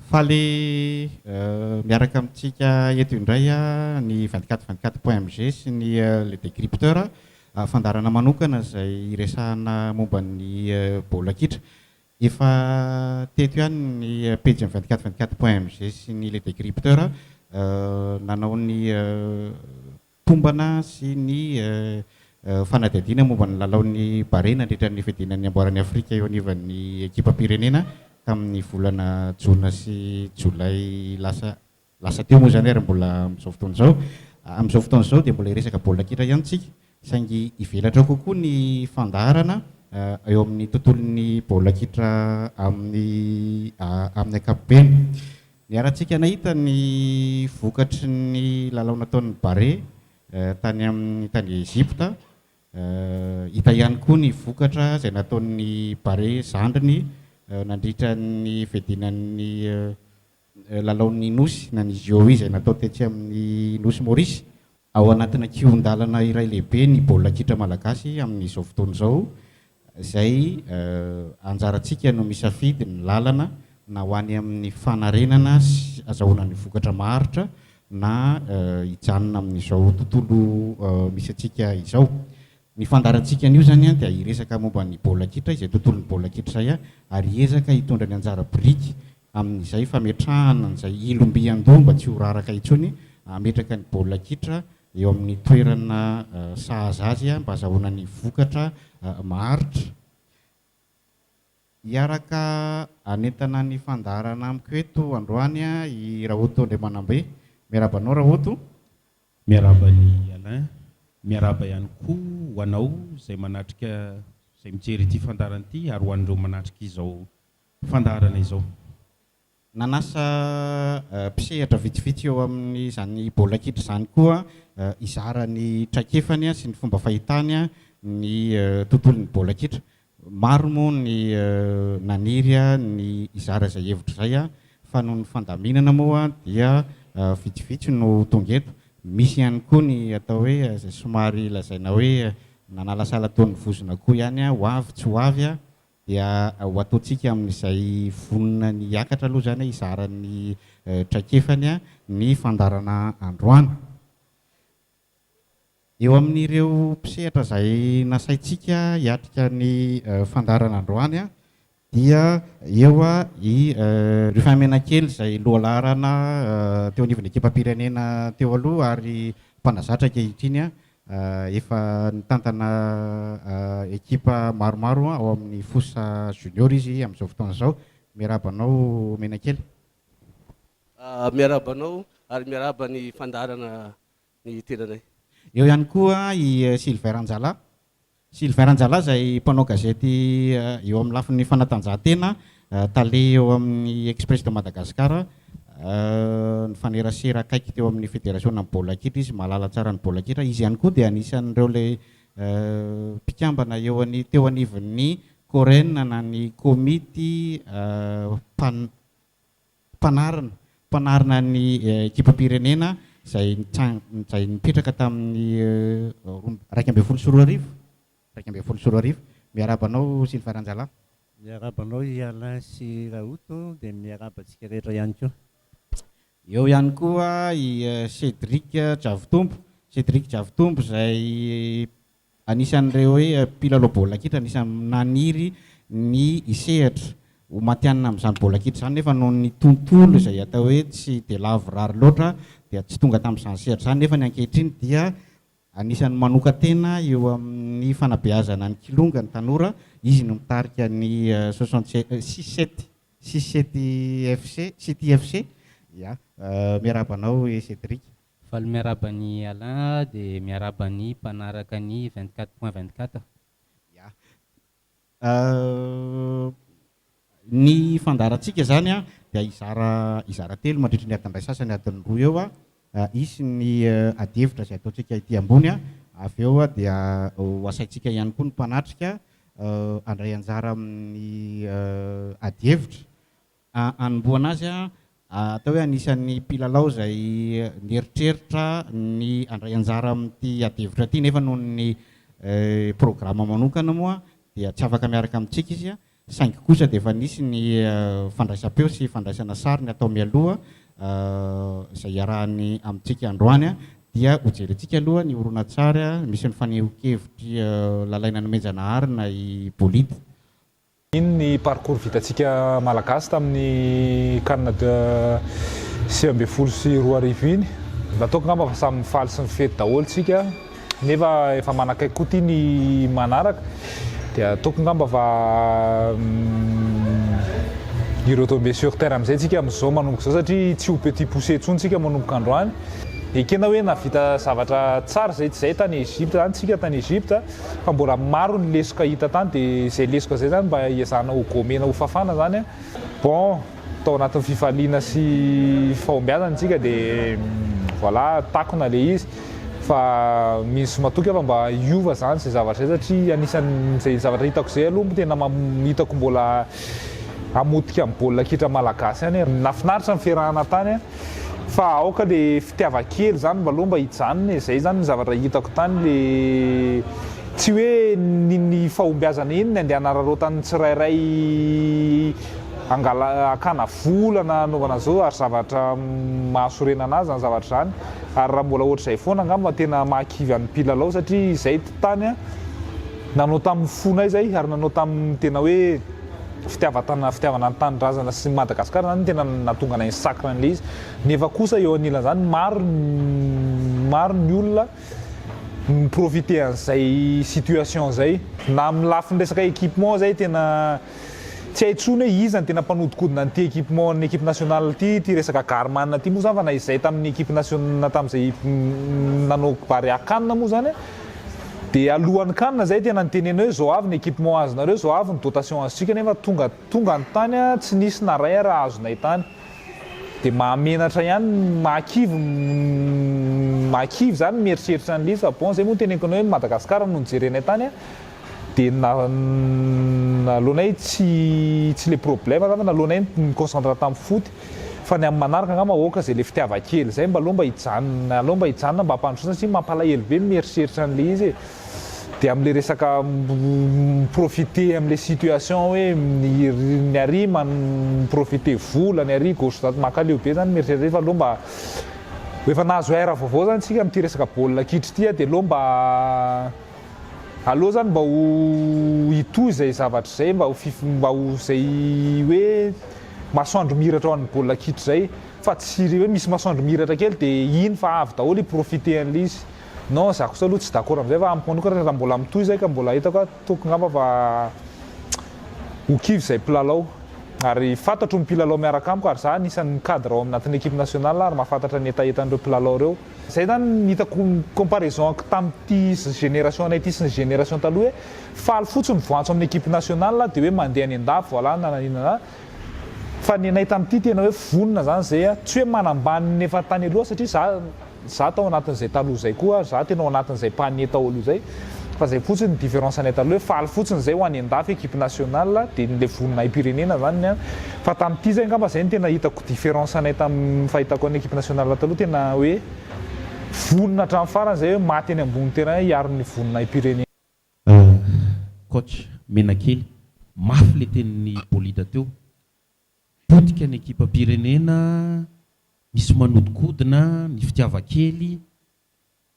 Faly miaraka amintsika eto indray ny 24 24 point mg sy ny Le Décrypteur, fandaharana manokana izay hiresahana momba ny baolina kitra. Efa teto ihany ny pejin'ny 24 24 point mg sy ny Le Décrypteur nanao ny tombana sy ny fanadihadiana momba ny lalaon'ny Barea nandritra ny fiadiana ny amboaran'i Afrika eo anivon'ny ekipam-pirenena tamin'ny volana jona sy jolay lasa lasa teo moa izany ary mbola amin'izao fotoana izao. Amin'izao fotoana izao dia mbola hiresaka baolina kitra ihany isika saingy hivelatra kokoa ny fandaharana eo amin'ny tontolon'ny baolina kitra amin'ny amin'ny ankapobeny. Niarantsika nahita ny vokatry ny lalao nataon'ny Barea tany amin'ny tany Egypta. Hita ihany koa ny vokatra izay nataon'ny Barea zandriny nandritra ny fiadinan'ny lalaon'ny Nosy na ny JOI izay natao tetsy amin'ny Nosy Maurice. Ao anatina kihon-dalana iray lehibe ny baolina kitra malagasy amin'izao fotoana izao, izay anjarantsika no misafidy ny lalana na ho any amin'ny fanarenana sy azahoana ny vokatra maharitra na hijanona amin'izao tontolo misy antsika izao. Ny fandaharantsika anio izany dia hiresaka momba ny baolina kitra, izay tontolon'ny baolina kitra izay, ary hiezaka hitondra ny anjara biriky amin'izay fametrahana an'izay ilom-by an-doha mba tsy ho raraka intsony, hametraka ny baolina kitra eo amin'ny toerana sahaza azy mba hazahoana ny vokatra maharitra. Hiaraka hanentana ny fandaharana amiko eto androany i Rahoto Andriamanambe. Miarahaba anao Rahoto. Miarahaba an'i Alain, miarahaba ihany koa ho anao izay manatrika, izay mijery ity fandaharana ity ary ho an'ireo manatrika izao fandaharana izao. Nanasa mpisehatra vitsivitsy eo amin'izany baolina kitra izany koa hizara ny traikefany sy ny fomba fahitany ny tontolon'ny baolina kitra. Maro moa ny naniry ny hizara izay hevitra izay fa noho ny fandaminana moa dia vitsivitsy no tonga eto. Misy ihany koa ny atao hoe izay somary lazaina hoe nanalasala toa ny vozon'akoho ihany, ho avy tsy ho avy dia ho ataontsika amin'izay vonona ny hiakatra aloha izany hizara ny traikefany ny fandaharana androany. Eo amin'ireo mpisehatra izay nasaintsika hiatrika ny fandaharana androany dia eo i Rufin Menakely izay lohalaharana teo anivon'ny ekipam-pirenena teo aloha ary mpanazatra ankehitriny. Efa nitantana ekipa maromaro ao amin'ny Fosa Junior izy amin'izao fotoana izao. Miarahaba anao Menakely. Miarahaba anao ary miarahaba ny fandaharana ny tenanay. Eo ihany koa i Sylvain Ranjala. Sylvain Ranjala izay mpanao gazety eo amin'ny lafiny fanatanjahantena, tale eo amin'ny Express de Madagascar. Nifanerasera akaiky teo amin'ny federasionan'ny baolina kitra izy, mahalala tsara ny baolina kitra. Izy ihany koa dia anisan'ireo ilay mpikambana eo teo anivon'ny Coren na ny komity Mpanarina, mpanarina ny ekipam-pirenena izay izay nipetraka tamin'ny 2011, 2011. Miarahaba anao Sylvain Ranjalahy. Miarahaba anao i Alain sy Rahoto dia miarahaba antsika rehetra ihany koa. Eo ihany koa i Cédric Djavotombo, Cédric Djavotombo izay Anisan'ireo hoe mpilalao baolina kitra anisan'ny naniry ny hisehatra ho matihanina amin'izany baolina kitra izany nefa noho ny tontolo izay atao hoe tsy dia lavorary loatra dia tsy tonga tamin'izany sehatra izany nefa ny ankehitriny dia anisan'ny manokan-tena eo amin'ny fanabeazana ny kilonga ny tanora, izy no mitarika ny soixante six sept six sept FC City FC ya miarahaba anao Cédric. Faly miarahaba an'i Alain dia miarahaba ny mpanaraka ny 24 point 24. Ya. Ny fandaharantsika izany dia hizara hizara telo mandritry ny adiny iray sasany adiny roa eo. Hisy ny adihevitra izay ataontsika ety ambony, avy eo dia ho asaintsika ihany koa ny mpanatrika handray anjara amin'ny adihevitra. Hanombohana azy, atao hoe anisan'ny mpilalao izay nieritreritra ny handray anjara amin'ity adihevitra ity nefa noho ny programa manokana moa dia tsy afaka miaraka amintsika izy. Saingy kosa dia efa nisy ny fandraisam-peo sy fandraisana sary ny atao mialoha izay iarahany amintsika androany. Dia hojerentsika aloha ny horonantsary misy ny fanehoan-kevitr'i Lalaina Nomenjanahary na i Bolida. Iny ny parcours vitantsika Malagasy tamin'ny can de 2019 iny. Nataoko angamba fa samy mifaly sy mifety daholo tsika nefa efa manakaiky koa ity ny manaraka dia ataoko angamba fa hi-retomber sur terre amin'izay tsika amin'izao manomboka izao satria tsy ho petit poucet intsony tsika manomboka androany. Ekena hoe nahavita zavatra tsara izay tsy izay tany Egypte zany tsika tany Egypte fa mbola maro ny lesoka hita tany dia izay lesoka izay zany mba hiezahana ho gomena ho fafana zany an. Bon, tao anatin'ny fifaliana sy fahombiazana tsika dia voilà takona le izy fa mino sy matoky aho fa mba hiova zany izay zavatra izay satria anisan'izay zavatra hitako izay aloha tena hitako mbola hamotika ny baolina kitra malagasy ihany e. Nahafinaritra ny fiarahana tany an. Fa aoka le fitiavan-kely zany mba aloha mba hijanona e, zay zany ny zavatra hitako tany le tsy hoe ny ny fahombiazana iny ny andeha hanararaotan'ny tsirairay angala hakana vola na hanaovana zao ary zavatra mahasorena anazy zany zavatra zany ary raha mbola ohatr'izay foana angamba tena mahakivy an'ny mpilalao satria izay tany an nanao tamin'ny fonay zay ary nanao tamin'ny tena hoe fitiavan-tanana, fitiavana ny tanindrazana sy Madagascar zany no tena nahatonga anay ni-sacre an'ilay izy, nefa kosa eo anilan'izany maro maro ny olona mi-profiter an'izay situation zay, na amin'ny lafiny resaka équipement zay tena tsy hay intsony hoe iza no tena mpanodikodina an'ity équipement an'ny équipe nationale ity, ity resaka Garman ity moa zany fa na izay tamin'ny équipe nationa tamin'izay nanao Barea Can moa zany Dia alohan'ny can zay tena nitenena hoe zao avy ny équipement azonareo, zao avy ny dotation azontsika nefa tonga tonga ny tany tsy nisy na ray ara azonay tany. Dia mahamenatra ihany, mahakivy mahakivy zany ny mieritreritra an'ilay izy fa bon zay moa no teneniko anao hoe Madagascar no nijerenay tany dia na naleonay tsy tsy le problème angamba naleonay ni-concentre tamin'ny foot fa ny amin'ny manaraka angamba aoka izay le fitiavan-kely izay mba aleo mba hijanona aleo mba hijanona mba hampandrosoana satria mampalahelo be ny mieritreritra an'le izy e dia amin'le resaka mi-profiter amin'le situation hoe ny ny ary mi-profiter vola ny ary gauche droite mankaleo be zany mieritreritra fa aleo mba efa nahazo air vaovao zany tsika amin'ity resaka baolina kitra ity dia aleo mba Aleo zany mba ho hitohy izay zavatra izay mba ho fif mba ho izay hoe masoandro mihiratra ho an'ny baolina kitra izay fa tsy ry hoe misy masoandro mihiratra kely dia iny fa avy daholo hi-profiter an'ilay izy. Non za kosa aloha tsy d'accord amin'izay fa amiko manokana raha mbola mitohy izay ka mbola hitako aho tokony angamba fa ho kivy izay mpilalao ary fantatro ny mpilalao miaraka amiko ary za anisan'ny cadre ao anatin'ny équipe nationale ary mahafantatra ny hetahetan'ireo mpilalao ireo. Zay zany ny hitako comparaison-ko tamin'ity génération anay ity sy ny génération taloha hoe faly fotsiny voantso amin'ny équipe nationale dia hoe mandeha any an-dafy voilà na na na fa ny anay tamin'ity tena hoe vonona zany zay a, tsy hoe manambany ny efa tany aloha satria za za tao anatin'izay taloha zay koa za tena ao anatin'izay panier tao aloha zay fa zay fotsiny ny différence anay taloha hoe faly fotsiny zay ho any an-dafy équipe nationale dia le voninahi-pirenena zany ny an Fa tamin'ity zay angamba zay no tena hitako différence anay tamin'ny fahitako an'ny équipe nationale taloha tena hoe vonona hatramin'ny farany zay hoe maty eny ambony terrain hiaro ny voninahi-pirenena. Coach Menakely, mafy le tenin'i Bolida teo, potika ny ekipam-pirenena, misy manodikodina, ny fitiavan-kely,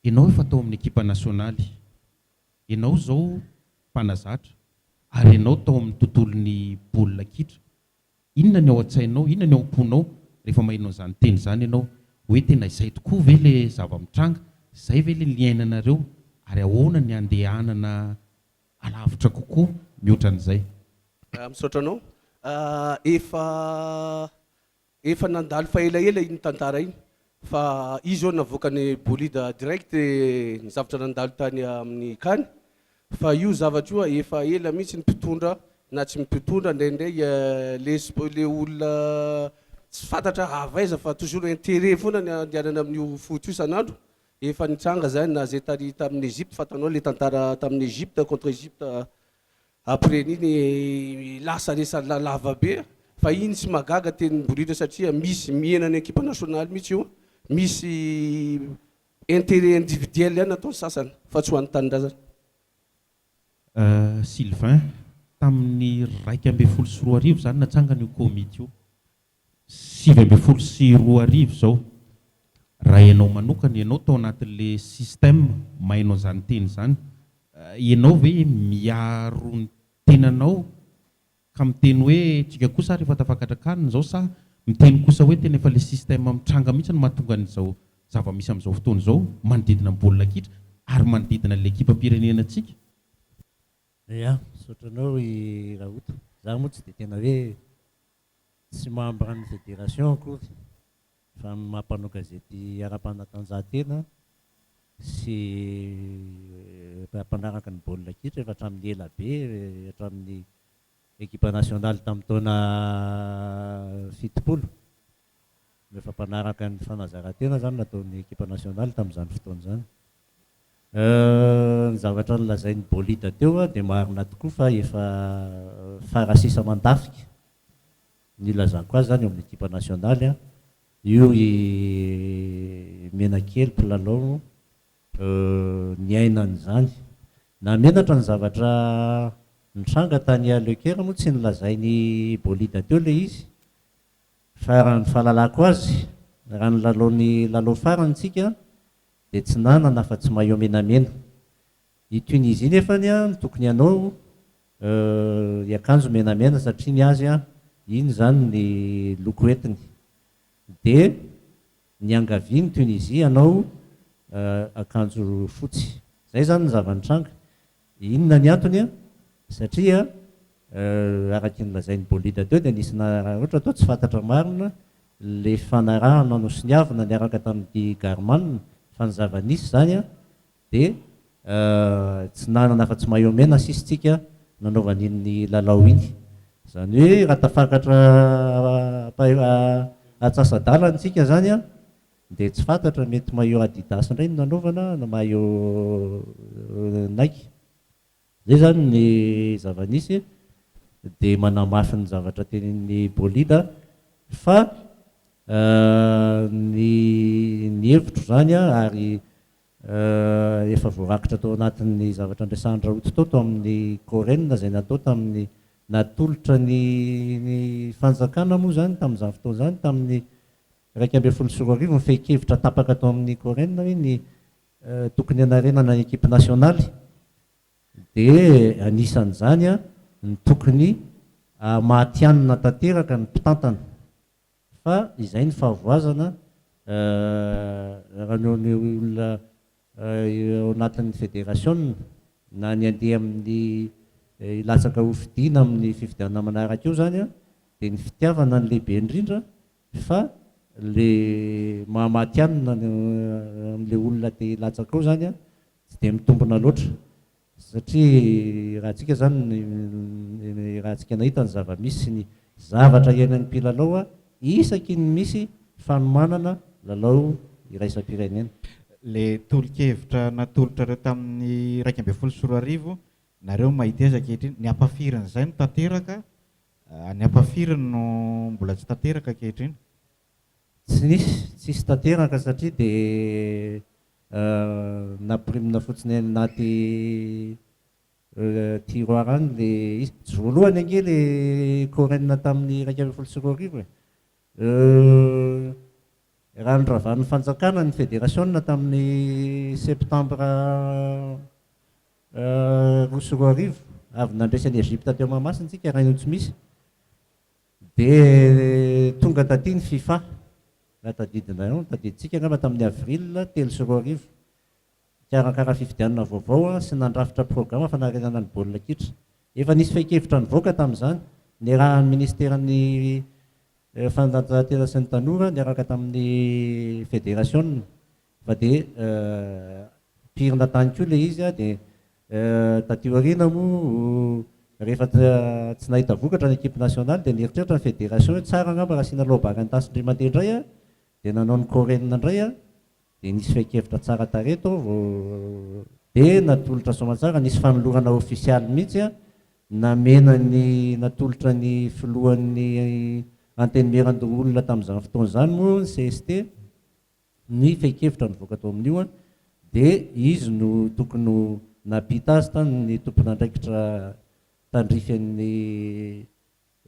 enao efa tao amin'ny ekipa nasionaly, Ianao izao mpanazatra ary ianao tao amin'ny tontolon'ny baolina kitra. Inona ny ao an-tsainao, inona ny ao am-ponao rehefa maheno an'izany teny izany ianao? Hoe tena izay tokoa ve ilay zava-mitranga? Izay ve ilay niainanareo? Ary ahoana ny handehanana alavitra kokoa mihoatra an'izay? Misaotra anao. Efa Efa nandalo fa elaela iny tantara iny fa izy zao navoakan'i Bolida direct ny zavatra nandalo tany amin'ny can fa io zavatra io efa ela mihitsy ny mpitondra na tsy mpitondra indraindray le le olona tsy fantatra avy aiza fa toujours interet foana ny andehanana amin'io foot io isan'andro efa nitranga zany na zay tary tamin'ny Egypte fantanao le tantara tamin'ny Egypte contre Egypte Après an'iny lasa resa lava be fa iny tsy mahagaga tenin'i Boridra satria misy mihena ny ekipa nasionaly mihitsy io, misy intérêt individuel ihany ataon'ny sasany fa tsy ho an'ny tanindrazana. Sylvain. Tamin'ny 2011 izany natsangana io komity io. 2019 izao. Raha ianao manokana, ianao tao anatin'ilay système mahaino an'izany teny izany, ianao ve miaro ny tenanao ka miteny hoe tsika kosa ary efa tafakatra can izao sa miteny kosa hoe tena efa ilay système mitranga mihitsy no mahatonga an'izao zava-misy amin'izao fotoana izao manodidina ny baolina kitra ary manodidina an'ilay ekipam-pirenena antsika? Ya, misaotra anao i Rahoto. Za moa tsy dia tena hoe tsy membre an'ny fédération akory fa amin'ny maha mpanao gazety ara-panatanjahantena sy mpanaraka ny baolina kitra efa hatramin'ny ela be, hatramin'ny ekipa nasionaly tamin'ny taona 70 no efa mpanaraka ny fanazarantena izany nataon'ny ekipa nasionaly tamin'izany fotoana izany. Ny zavatra nolazain'i Bolida teo dia marina tokoa fa efa farasisa mandafika ny ilazako azy izany eo amin'ny ekipa nasionaly. Io i Menakely mpilalao niaina an'izany. Nahamenatra ny zavatra nitranga tany Le Caire moa tsy nolazain'i Bolida teo ilay izy fa raha ny fahalalako azy, raha nilalao ny lalao farany tsika dia tsy nanana afa-tsy maillot menamena. I Tunisie nefany no tokony hanao hiakanjo menamena satria ny azy iny izany ny loko entiny. Dia niangavian'i Tunisie hanao akanjo fotsy. Izay izany ny zava-nitranga. Inona ny antony? Satria araka ny lazain'i Bolida teo dia nisy nararaotra tao tsy fantatra marina ilay fanarahana nosoniavina niaraka tamin'ity Garman fa ny zava-nisy izany dia tsy nanana afa-tsy maillot mena sisa isika nanaovana iny lalao iny. Izany hoe raha tafakatra atsasa-dalana isika izany Dia tsy fantatra, mety maillot Adidas indray no nanaovana na maillot Nike. Izay izany ny zava-nisy dia manamafy ny zavatra tenenin'i Bolida fa ny ny hevitro izany ary efa voarakitra tao anatin'ny zavatra niresahan-dRahoto tao tao amin'ny Coren izay natao tamin'ny natolotra ny ny fanjakana moa izany tamin'izany fotoana izany tamin'ny 2011 ny fehin-kevitra tapaka tao amin'ny Coren hoe ny tokony hanarenana ny ekipe nasionaly dia anisan'izany ny tokony hahamatihanina tanteraka ny mpitantana fa izay ny fahavoazana raha ny olona ao anatin'ny federasiona na ny handeha amin'ny hilatsaka ho fidiana amin'ny fifidianana manaraka eo izany dia ny fitiavana ny lehibe indrindra Fa le maha matihanina amle olona te hilatsaka ao zany tsy dia mitombina loatra satria raha tsika zany raha tsika nahita ny zava-misy sy ny zavatra iainan'ny mpilalao isaky ny misy fanomanana lalao iraisam-pirenena. Le tolo-kevitra natolotrareo tamin'ny 2011, nareo mahita aiza ankehitriny? Ny ampafirin'izay no tanteraka Ny ampafiriny no mbola tsy tanteraka ankehitriny? Tsy nisy, tsisy tanteraka satria dia nampirimina fotsiny any anaty tiroir any le izy. Tsy voalohany ange le Coren tamin'ny 2011 e. Raha noravan'ny fanjakana ny federasiona tamin'ny septambra 2002, avy nandresy an'i Egypte teo Mahamasina isika raha io tsy misy, dia tonga taty ny fifa, raha tadidinareo, tadidintsika angamba tamin'ny avril 2003, nikarakara fifidianana vaovao sy nandrafitra programa fanarenana ny baolina kitra. Efa nisy fehin-kevitra nivoaka tamin'izany, niarahan'ny ministeran'ny fanatanjahantena sy ny tanora niaraka tamin'ny federasiona. Fa dia pirina tany koa ilay izy dia taty aoriana moa rehefa tsy nahita vokatra ny équipe nationale dia nieritreritra ny fédération hoe tsara angamba raha asiana loabary an-tasindry mandeha indray dia nanao ny Coren indray dia nisy fehin-kevitra tsara tarehy tao vao dia natolotra soamantsara, nisy fanolorana ofisialy mihitsy namena ny natolotra ny filohan'ny antenimierandoholona tamin'izany fotoana izany moa ny cst. Ny fehin-kevitra nivoaka tao amin'io dia izy no tokony ho nampita azy tany ny tompon'andraikitra. tandrify an'ny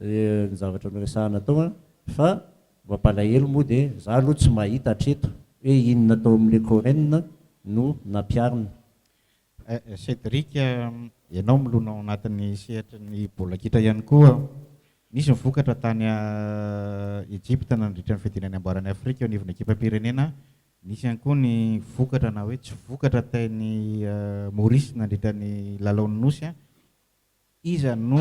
ny zavatra noresahana tao fa mampalahelo moa dia za aloha tsy mahita hatreto hoe inona tao amin'ilay Coren no nampiharina. Cédric, ianao milona ao anatin'ny sehatry ny baolina kitra ihany koa. Nisy ny vokatra tany Egypte nandritra ny fiadiana ny amboaran'i Afrika eo anivon'ny ekipam-pirenena. Nisy ihany koa ny vokatra na hoe tsy vokatra tany Maurice nandritra ny lalaon'ny Nosy. Iza no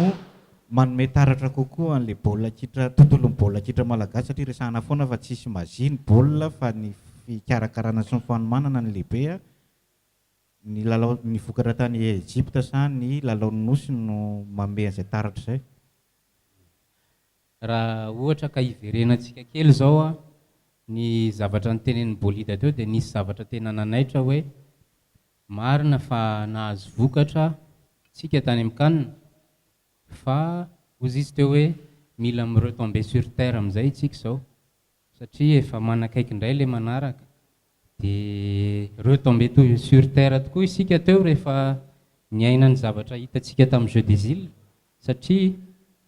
manome taratra kokoa an'ilay baolina kitra, tontolon'ny baolina kitra malagasy satria resahana foana fa tsisy magie ny baolina fa ny fikarakarana sy ny fanomanana no lehibe. Ny lalao, ny vokatra tany Egypte sa ny lalaon'ny Nosy no manome an'izay taratra izay? Raha ohatra ka hiverenantsika kely izao an, ny zavatra notenenin'i Bolida teo dia nisy zavatra tena nanaitra hoe marina fa nahazo vokatra tsika tany amin'ny can fa hozy izy teo hoe mila mi-retomber sur terre amin'izay isika izao satria efa manakaiky indray ilay manaraka dia retomber sur terre tokoa isika teo rehefa niaina ny zavatra hitantsika tamin'ny jeux des îles satria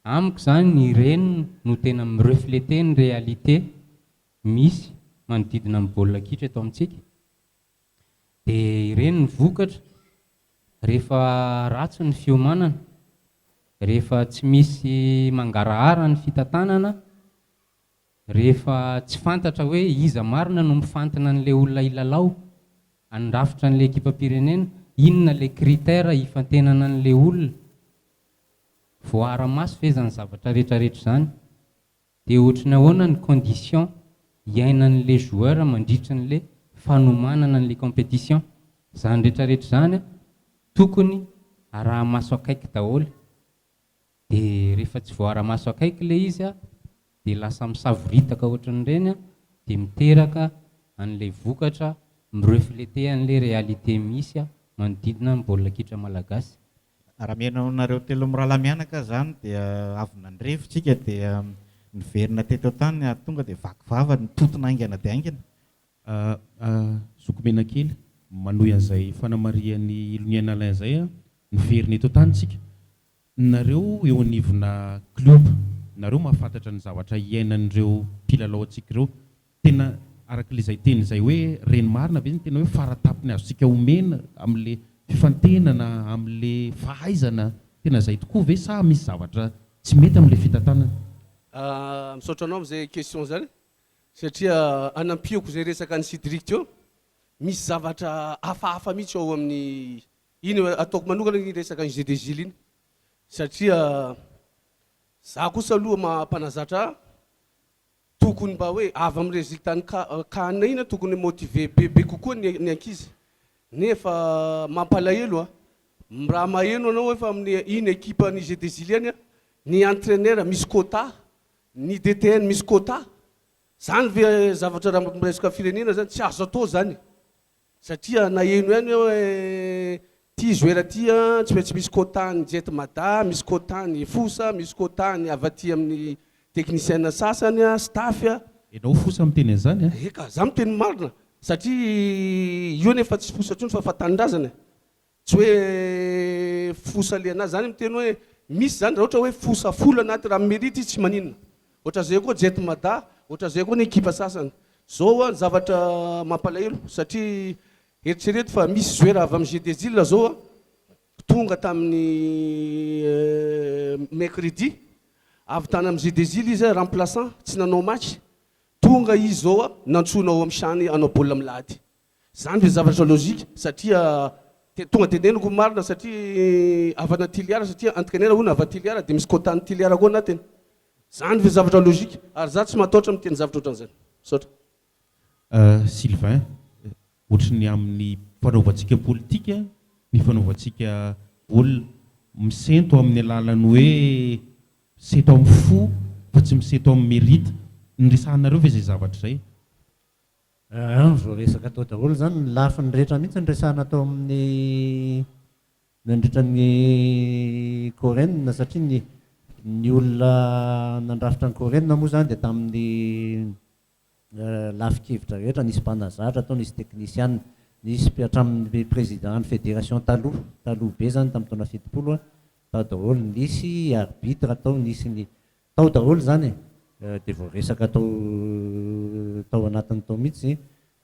amiko izany ireny no tena mi-refleter ny réalité misy manodidina ny baolina kitra eto amintsika dia ireny ny vokatra rehefa ratsy ny fiomanana, rehefa tsy misy mangarahara ny fitantanana. Rehefa tsy fantatra hoe iza marina no mifantina an'ilay olona hilalao, handrafitra an'ilay ekipam-pirenena, inona ilay critère hifantenana an'ilay olona, voaara-maso ve izany zavatra rehetrarehetra izany? Dia ohatry ny ahoana ny condition iainan'ilay joueur mandritra an'ilay fanomanana an'ilay compétition? Izany rehetrarehetra izany tokony araha-maso akaiky daholo. Dia rehefa tsy voaara-maso akaiky ilay izy dia lasa misavoritaka ohatran'ireny dia miteraka an'ilay vokatra mi-refleter an'ilay réalité misy manodidina ny baolina kitra malagasy. Raha mihaino anareo telo mirahalahy mianaka izany dia avy nandrevy tsika dia niverina teto an-tany ary tonga dia vaky vava nitontona haingana dia haingana. Zoky Menakely, manohy an'izay fanamarihan'i Iloniaina Alain izay, niverina eto an-tany tsika. Nareo eo anivona club, nareo mahafantatra ny zavatra iainan'ireo mpilalao antsika ireo. Tena araka ilay izay teny izay hoe reny marina ve ny tena hoe faratapony azontsika omena amin'ilay fifantenana, amin'ilay fahaizana, tena izay tokoa ve sa misy zavatra tsy mety amin'ilay fitantanana? Misaotra anao amin'izay question izany satria anampiako izay resaka an'i Cédric teo, misy zavatra hafahafa mihitsy ao amin'ny Iny ataoko manokana iny resaka ny jeu des îles iny satria za kosa aloha maha mpanazatra ahy tokony mba hoe avy amin'ny résultat ny can iny tokony motiver bebe kokoa ny ny ankizy nefa mampalahelo a, raha maheno anao efa amin'ny iny ekipa ny jeu des îles iny ny entraineur misy quota, ny DTN misy quota, zany ve zavatra raha miresaka firenena zany tsy azo atao zany. Satria naheno ihany aho hoe ty joueur ty an tsy maintsy misy quota ny jet mada, misy quota ny fosa, misy quota ny avy aty amin'ny techniciens sasany an, staff an. Enao fosa miteny an'izany an? Eka, za miteny marina satria io anefa tsy fosa intsony fa efa tanindrazana e. Tsy hoe fosa le anazy zany miteny hoe misy zany raha ohatra hoe fosa folo anaty raha mi-merite izy tsy maninona. Ohatran'izay koa Jet Mada, ohatran'izay koa ny ekipa sasany. Zao an zavatra mampalahelo satria eritrereto fa misy joueur avy amin'ny Jeux des Iles zao an tonga tamin'ny mercredi avy tany amin'ny Jeux des Iles izy remplaçant tsy nanao match tonga izy zao an nantsoina ao amin'ny CHAN hanao baolina milahady. Zany ve zavatra logique satria tonga teneniko ny marina satria havana Tiliara satria entraineur hono avy Tiliara dia misy quota ny Tiliara koa anatiny. Zany ve zavatra logique ary za tsy mataotra miteny zavatra otran'izany. Misaotra. Sylvain, ohatry ny amin'ny fanaovantsika politika ny fanaovantsika baolina. Misento amin'ny alalan'ny hoe misento amin'ny fo fa tsy misento amin'ny mérite. Niresahanareo ve izay zavatra izay? Aa voaresaka tao daholo izany ny lafiny rehetra mihitsy no resahana tao amin'ny nandritra ny Coren satria ny ny olona nandrafitra ny Coren moa izany dia tamin'ny lafin-kevitra rehetra, nisy mpanazatra tao, nisy teknisiana, nisy hatramin'ny président ny fédération taloha, taloha be izany tamin'ny taona 70. Tao daholo, nisy arbitre tao, nisy ny, tao daholo izany e! Dia voaresaka tao tao anatiny tao mihitsy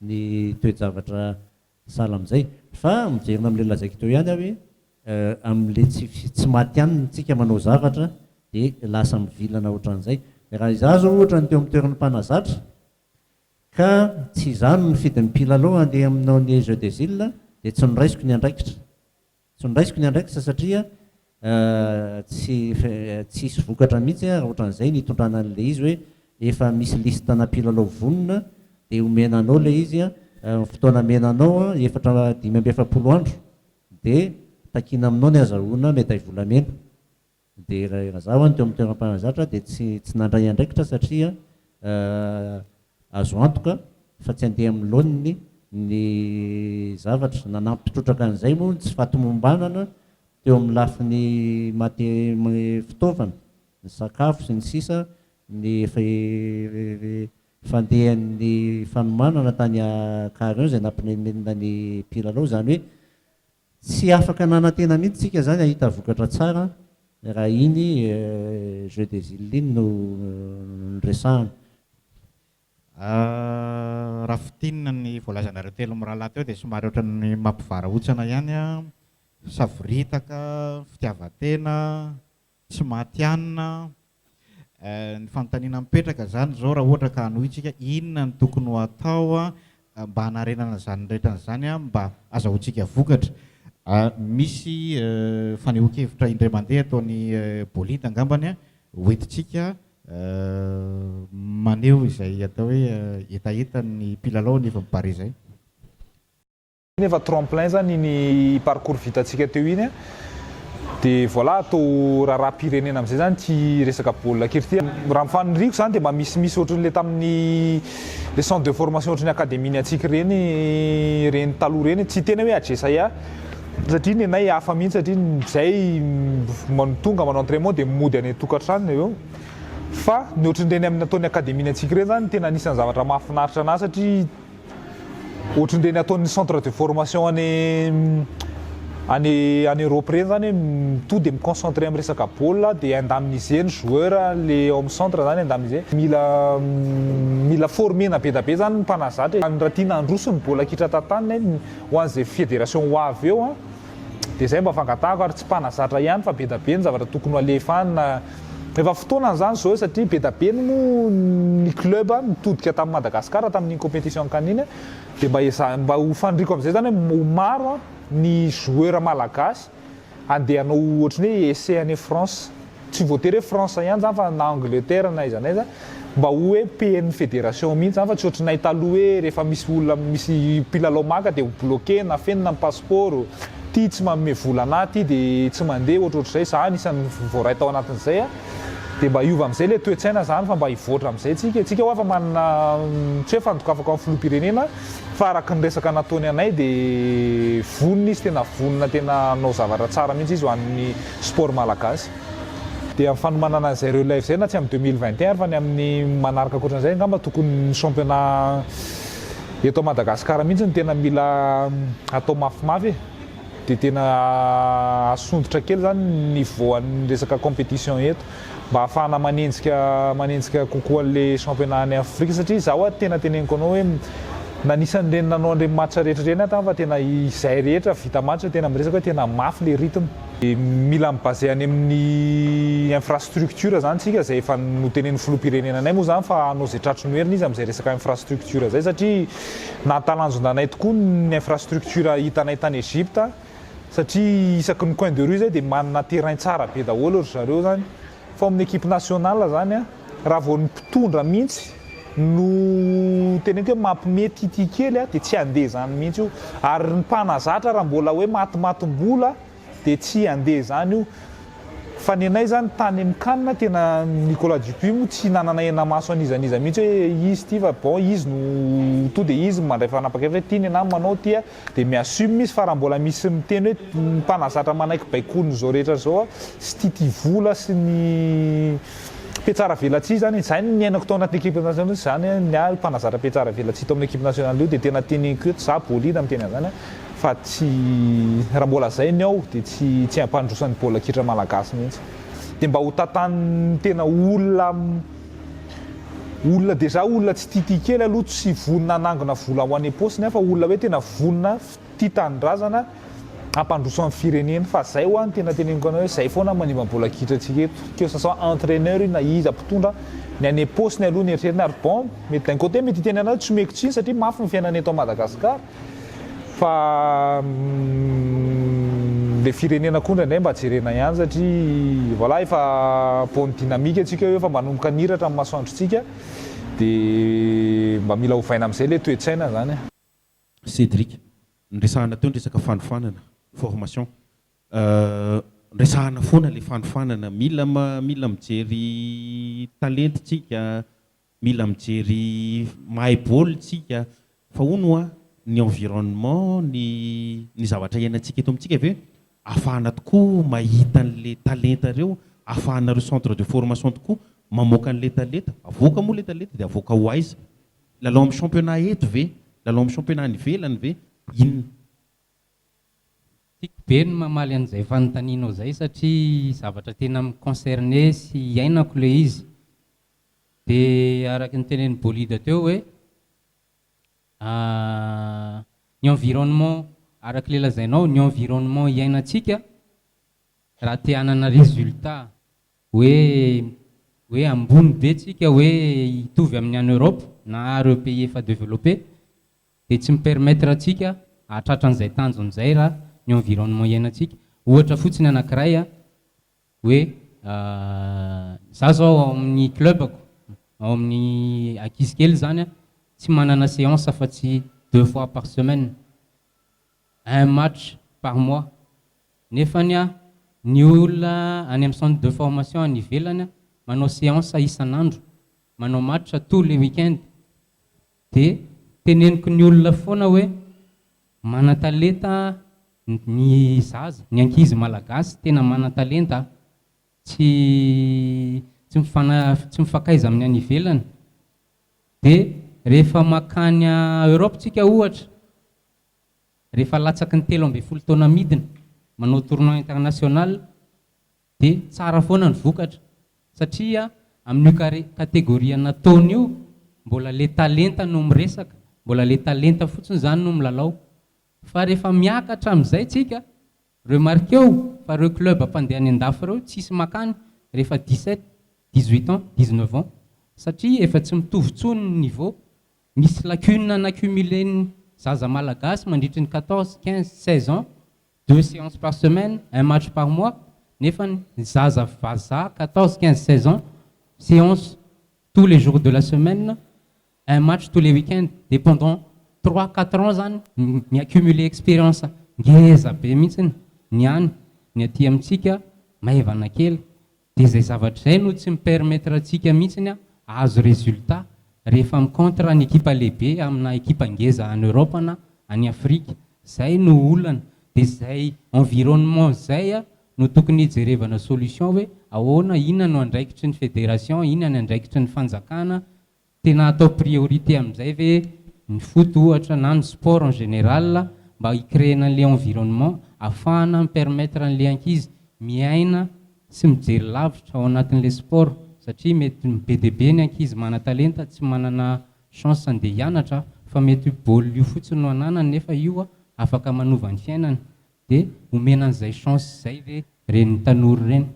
ny toe-javatra sahala amin'izay. Fa miverina amin'ilay lazaiko teo ihany aho hoe amin'ilay tsy tsy matihanina tsika manao zavatra dia lasa mivilana ohatran'izay. Raha izaho izao ohatra no teo amin'ny toeran'ny mpanazatra ka tsy izaho no nifidy ny mpilalao handeha aminao ny Jeux des Îles dia tsy noraisiko ny andraikitra. Tsy noraisiko ny andraikitra satria tsy tsy hisy vokatra mihitsy raha ohatran'izay ny hitondrana an'ilay izy hoe efa misy liste-na mpilalao vonona dia omena anao ilay izy ny fotoana amena anao efatra 45 andro dia takiana aminao ny azahoana medaille volamena. Dia raha izaho no teo amin'ny toeram-panazatra dia tsy tsy nandray andraikitra satria azo antoka fa tsy handeha amin'ny laoniny ny zavatra. Nanampy trotraka an'izay moa ny tsy fahatomombanana teo amin'ny lafiny mate fitaovana, ny sakafo sy ny sisa, ny fandehan'ny fanomanana tany Carion izay nampimenomenona ny mpilalao. Izany hoe Tsy afaka nanantena mihitsy tsika zany hahita vokatra tsara raha iny jeux des îles iny no noresahana. Raha fintinina ny voalazanareo telo mirahalahy teo dia somary ohatran'ny mampivarahontsana ihany, savoritaka, fitiavan-tena, tsy matihanina. Ny fanontaniana mipetraka izany izao raha ohatra ka hanohy tsika, inona no tokony ho atao mba hanarenana izany rehetra izany mba hazahoantsika vokatra? Misy fanehoan-kevitra indray mandeha ataon'i Bolida angambany hoentintsika maneho izay atao hoe hetahetan'ny mpilalao anivon'ny Barea izay. Efa tremplin zany iny parcours vitantsika teo iny a! De voilà atao raharaham-pirenena amizay zany ity resaka baolina kely ity. Raha ny faniriako zany de mba misimisy ohatran'le tamin'ny le centre de formation ohatran'ny académie ny antsika ireny ireny taloha ireny, tsy hiteny aho hoe Ajesaia satria nenay hafa mihitsy satria zay tonga manao entrainement de mody any an-tokantrano avy eo fa ny ohatran'ireny amin'ny ataon'ny académie ny antsika ireny zany tena anisan'ny zavatra mahafinaritra anahy satria Ohatran'ireny ataon'ny centre de formation any any any Europe ireny zany hoe to de mi-concentrer amin'ny resaka baolina de indemniser ny joueur le ao amin'ny centre zany indemniser. Mila mila former-na be da be zany ny mpanazatra e. Raha tiana handroso ny baolina kitra tantanina ho an'izay fédération ho avy eo an, Dia izay mba fangatahako ary tsy mpanazatra ihany fa be da be ny zavatra tokony ho alefa any na efa fotoanany izany izao satria be da be moa ny club nitodika tamin'i Madagascar tamin'iny compétition can iny dia mba eza mba ho faniriako amin'izay izany hoe ho maro ny joueur malagasy handeha hanao ohatran'ny hoe essai any France. Tsy voatery hoe France ihany zany fa na Angleterre na aiza na aiza mba ho hoe payer-n'ny fédération mihitsy zany fa tsy ohatrinay taloha hoe rehefa misy olona misy mpilalao maka dia ho bloquer-na, afenina ny passeport, ty tsy manome vola anah ty dia tsy mandeha ohatrohatr'izay, za anisan'ny voaray tao anatin'izay a, dia mba hiova amin'izay ilay toe-tsaina zany fa mba hivoatra amin'izay tsika e, tsika hoa efa manana tsy hoe fandokafako amin'ny filoham-pirenena fa araka ny resaka nataony anay dia vonona izy tena vonona tena hanao zavatra tsara mihitsy izy ho an'ny sport malagasy. Dia amin'ny fanomanana an'izay relève izay na tsy amin'ny 2021 ary fa ny amin'ny manaraka ankoatran'izay angamba tokony ny championnat eto Madagascar mihitsy no tena mila atao mafimafy e. Dia tena asondrotra kely izany ny niveau an'ny resaka compétition eto mba ahafahana manenjika manenjika kokoa an'ilay championnat any Afrika satria izaho ary tena teneniko anao hoe nanisan'ireny nanao an'ireny match rehetra ireny aho tamin'ny fa tena izay rehetra vita match tena miresaka hoe tena mafy ilay rythme. Dia mila mi-baser any amin'ny infrastructure izany tsika izay efa notenenin'ny filoham-pirenena anay moa izany fa hanao izay tratry ny heriny izy amin'izay resaka infrastructure izay satria nahatalanjona anay tokoa ny infrastructure hitanay tany Egypte satria isaky ny coin de rue izay dia manana terrain tsara be daholo ry zareo izany fa ao amin'ny équipe nationale izany an raha vao ny mpitondra mihitsy no teneniko hoe mampime titia kely dia tsy handeha izany mihitsy io ary ny mpanazatra raha mbola hoe matimatim-bola dia tsy handeha izany io fa ny anay izany tany amin'ny can tena Nicolas Dupuis moa tsy nanana henamaso an'iza n'iza mihitsy hoe izy ity fa bon izy no to dia izy no mandray fanapahan-kevitra hoe ity ny anah manao ity a dia mi-assume izy fa raha mbola misy miteny hoe mpanazatra manaiky baikoin'izao rehetra izao sy tiatia vola sy ny mpiatsara velatsihy izany izay no niainako tao anatin'ny équipe nationale izany ny ahy mpanazatra mpiatsara velatsihy tao amin'ny équipe nationale io dia tena teneniko eto za Bolida miteny an'izany a. Fa tsy, raha mbola zay ny ao dia tsy tsy hampandroso ny baolina kitra malagasy mihitsy. Dia mba ho tantanin'ny tena olona, olona déjà olona tsy tiatia kely aloha tsy vonona hanangona vola ho any am-paosiny fa olona hoe tena vonona tia tanindrazana hampandroso ny firenena. Fa zay hoa no tena teneniko anao hoe zay foana manimba ny baolina kitra antsika eto. Que ce soit entraineur io na iza mpitondra, ny any am-paosiny aloha ny eritreretina ary bon mety d'un côté mety hiteny anao hoe tsy omeko tsiny satria mafy ny fiainana eto Madagascar. Fa le firenena koa indraindray mba jerena ihany satria voilà efa bonne dynamique tsika eo efa manomboka niratra ny masoandrontsika de mba mila ovaina amizay le toe-tsaina zany. Cédric, niresahana teo ny resaka fanofanana, formation. Resahana foana le fanofanana, mila mila mijery talenta tsika, mila mijery mahay baolina tsika, fa hono hoa ny environnement, ny ny zavatra iainantsika eto amintsika ve ahafahana tokoa mahita an'le talenta ireo, ahafahanareo centre de formation tokoa mamoaka an'le talenta, avoaka moa le talenta dia avoaka ho aiza? Lalao amin'ny championnat eto ve? Lalao amin'ny championnat any ivelany ve? Inona? Tiako be ny mamaly an'izay fanontanianao izay satria zavatra tena mi-concerner sy iainako ilay izy. Dia araka ny tenenin'i Bolida teo hoe ny environnement araka ilay lazainao, ny environnement iainantsika raha te hanana résultat hoe hoe ambony be tsika hoe hitovy amin'ny any Europe na ireo pays efa développé dia tsy mi-permettre antsika hahatratra an'izay tanjona izay raha ny environnement iainantsika. Ohatra fotsiny anankiray an, hoe za zao ao amin'ny club-ko, ao amin'ny ankizy kely izany an, tsy manana séance afa-tsy deux fois par semaine, un match par mois, nefany an ny olona any amin'ny centre de formation any ivelany an manao séance isan'andro, manao match tous les week-end, Dia teneniko ny olona foana hoe manan-talenta ny zaza, ny ankizy malagasy tena manan-talenta a! Tsy tsy mifana tsy mifankaiza amin'ny any ivelany. Dia rehefa mankany Europe tsika ohatra, rehefa latsaky ny 13 taona midina, manao tournoi international, dia tsara foana ny vokatra satria amin'io care catégorie nataony io mbola le talenta no miresaka, mbola le talenta fotsiny zany no milalao fa rehefa miakatra amin'izay tsika, remarqueo fa reo club mpandeha any andafy reo tsisy makany rehefa 17, 18 ans, 19 ans satria efa tsy mitovy tsony ny niveau, misy lacune n'accumulen'ny zaza malagasy mandritry ny 14, 15, 16 ans deux séances par semaine, un match par mois, nefa ny zaza vazaha 14, 15, 16 ans, séance tous les jours de la semaine, un match tous les week-ends, dia pendant trois, quatre ans zany mi-accumuler expérience ngeza be mihitsy ny any, ny aty amintsika maivana kely, Dia izay zavatra izay no tsy mi-permettre antsika mihitsiny hahazo résultat rehefa mi-contre ny ekipa lehibe amina ekipa ngeza any Europe na any Afrika. Izay no olana. Dia izay environnement izay no tokony hijerevana solution hoe ahoana, inona no andraikitry ny fédération, inona ny andraikitry ny fanjakana, Tena atao priorité amin'izay ve ny foot ohatra na ny sport en général mba hi-créer-na an'ilay environnement ahafahana mi-permettre an'ilay ankizy miaina sy mijery lavitra ao anatin'ilay sport satria mety be dia be ny ankizy manan-talenta tsy manana chance andeha hianatra fa mety io baolina io fotsiny no ananany nefa io afaka manova ny fiainany dia omena an'izay chance izay ve ireny tanora ireny?